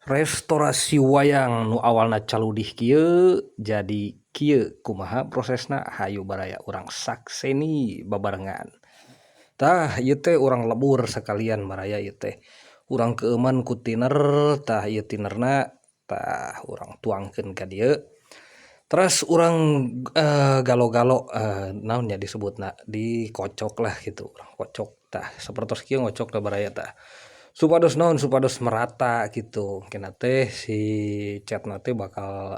Restorasi wayang nu awalna caludih kieu jadi kieu, kumaha prosesna? Hayu baraya urang sakseni babarengan. Tah, ieu teh urang lebur sakalian baraya ieu teh. Urang keueuman ku tiner, tah ieu tinerna tah urang tuangkeun ka dieu. Teras urang galo-galo, naon nya disebutna, dikocok lah gitu, urang kocok tah sapertos kieu ngocokna baraya tah. Supados naon, supados merata gitu, engkena teh si catna teh bakal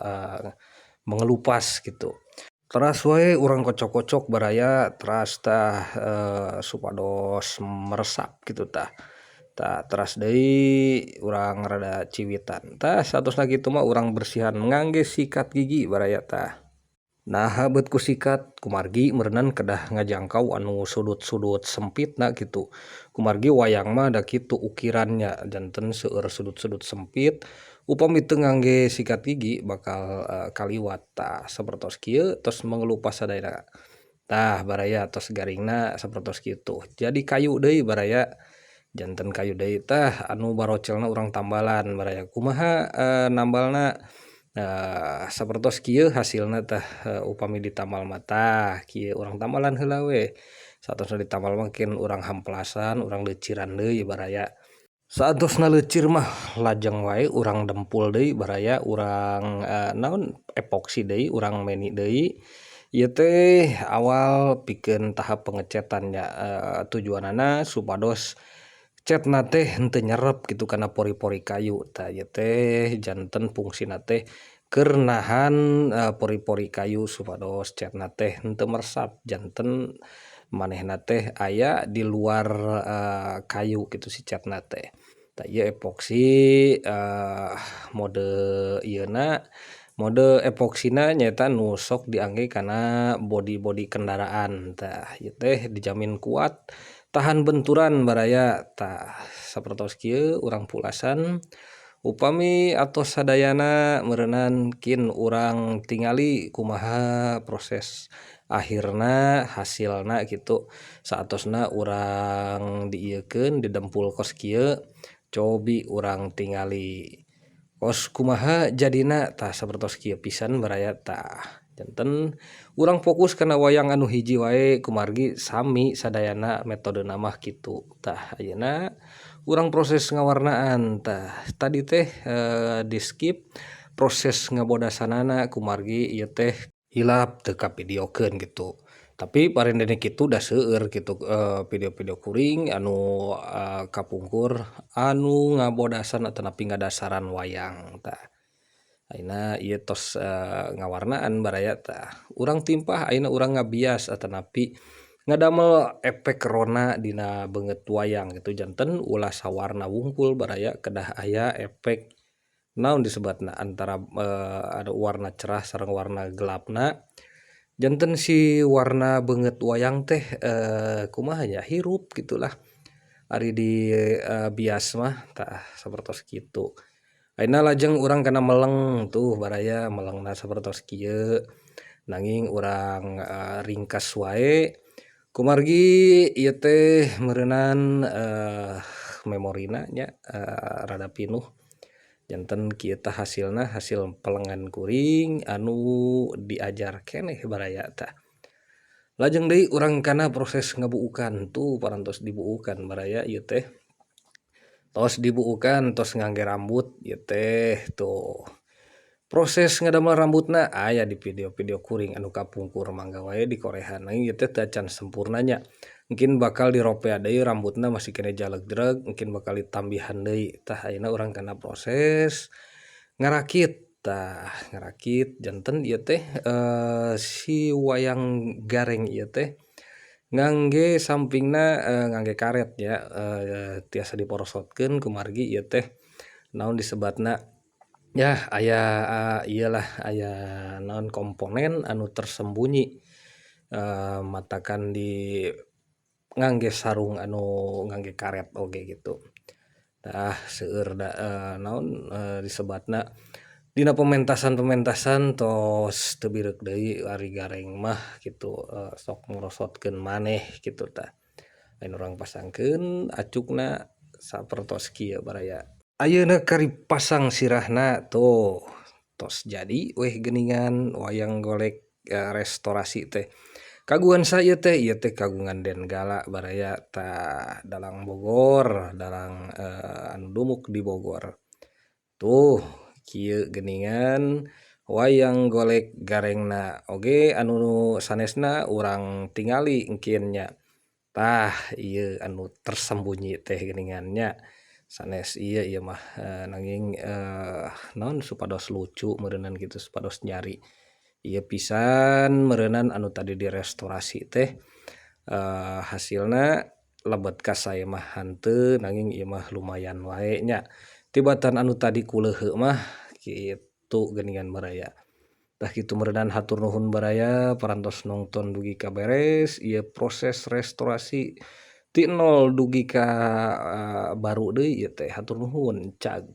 mengelupas gitu. Teras wae urang kocok-kocok baraya teras tah supados meresap gitu tah. Tah teras deui urang rada ciwitan. Tah satosna kitu mah urang bersihan ngangge sikat gigi baraya tah. Naha beut ku sikat, kumargi meureunan kedah ngajangkau anu sudut-sudut sempitna gitu. Kumargi wayang mah da kitu ukirannya janten seueur sudut-sudut sempit, upami teu ngangge sikat gigi bakal kaliwat. Tah sapertos kieu tos mengelupas sadayana. Tah baraya tos garingna sapertos kitu. Jadi kayu deui baraya, janten kayu deui tah anu barocelna urang tambalan baraya. Kumaha nambalna? Sapertos kieu hasilna tah upami ditambal mah tah kieu urang tambalan heula we. Satosna ditambal mah kin urang hamplasan, urang leuciran deui baraya. Saatosna leucir mah lajeng wae urang dempul deui baraya, urang naon epoksi deui, urang meni deui. Ieu teh awal pikeun tahap pengecetan nya, tujuanana supados catna teh henteu nyerep gitu kana pori-pori kayu. Tah ieu teh janten fungsina teh keur nahan pori-pori kayu supados catna teh henteu meresap, janten manehna teh aya di luar kayu gitu si catna teh. Tah ieu epoksi mode ieuna, mode epoksina nyaeta nu sok diangge kana bodi-bodi kendaraan. Tah ieu teh dijamin kuat, tahan benturan baraya. Tah sapertos kieu urang pulasan, upami atos sadayana meureunan kin urang tingali kumaha proses akhirna hasilna gitu. Saatosna urang diieukeun didempul kos kieu, cobi urang tingali kos kumaha jadina. Tah sapertos kieu pisan baraya tah. Janten urang fokus kana wayang anu hiji wae kumargi sami sadayana metodena mah kitu. Tah ayeuna urang proses ngawarnaan. Tah tadi teh di skip proses ngabodasanana kumargi ieu teh hilap teu kavideokeun gitu. Tapi parendene kitu da seueur gitu video-video kuring anu kapungkur anu ngabodasan atanapi ngadasaran wayang tah. Ayeuna ieu tos ngawarnaan baraya tah. Urang timpah ayeuna urang ngabias atanapi ngadamel efek rona dina beungeut wayang gitu, janten ulah sawarna wungkul baraya, kedah aya efek naon disebatna antara ada warna cerah sareng warna gelapna. Janten si warna beungeut wayang teh kumaha nya, hirup gitulah ari di bias mah tah sapertos kitu. Ayeuna lajeng urang kana meleng tuh baraya, melengna sapertos kieu nanging urang ringkas wae kumargi ieu teh meureunan memorina nya rada pinuh. Janten kieu tah hasilna, hasil pelengan kuring anu diajar keneh baraya tah. Lajeng deui urang kana proses ngabuukan, tuh parantos dibuukan baraya ieu teh. Tos dibuukan tos ngangge rambut ieu teh tuh. Proses ngadamel rambutna aya di video-video kuring anu kapungkur, mangga wae dikorehan, nanging ieu teh teu acan sempurna nya. Mungkin bakal diropea deui rambutna masih keneh jalegreg, mungkin bakal ditambihan deui. Tah ayeuna urang kana proses ngarakit. Tah ngarakit janten ieu teh si wayang gareng ieu teh ngangge sampingna ngangge karet ya, tiasa diporosotkeun kumargi ieu teh naon disebatna yah aya ieu lah aya naon komponen anu tersembunyi, matakan di ngangge sarung anu ngangge karet oge gitu. Tah seueur da naon disebatna dina pementasan-pementasan tos teu bireuk deui ari gareng mah gitu, sok ngorosotkeun maneh kitu tah. Ayeuna urang pasangkeun acukna sapertos kieu baraya. Ayeuna kari pasang sirahna tuh tos jadi weh geuningan wayang golek restorasi teh. Kagungan saha ieu teh? Ieu teh kagungan Den Gala baraya tah dalang Bogor, dalang anu dumuk di Bogor. Tuh kieu geuningan wayang golek garengna oge anu sanesna urang tingali engkin nya. Tah ieu anu tersembunyi teh geuningan nya. Sanes ieu ieu mah nanging naon supados lucu meureunan kitu supados nyari. Ieu pisan meureunan anu tadi direstorasi teh hasilna lebet ka sae mah henteu nanging ieu mah lumayan wae nya. Tibatan anu tadi kuleuheu mah kitu geuningan baraya. Tah kitu meureunan hatur nuhun baraya parantos nongton dugi ka beres ieu proses restorasi ti nol dugi ka baru deui ieu teh hatur nuhun cag.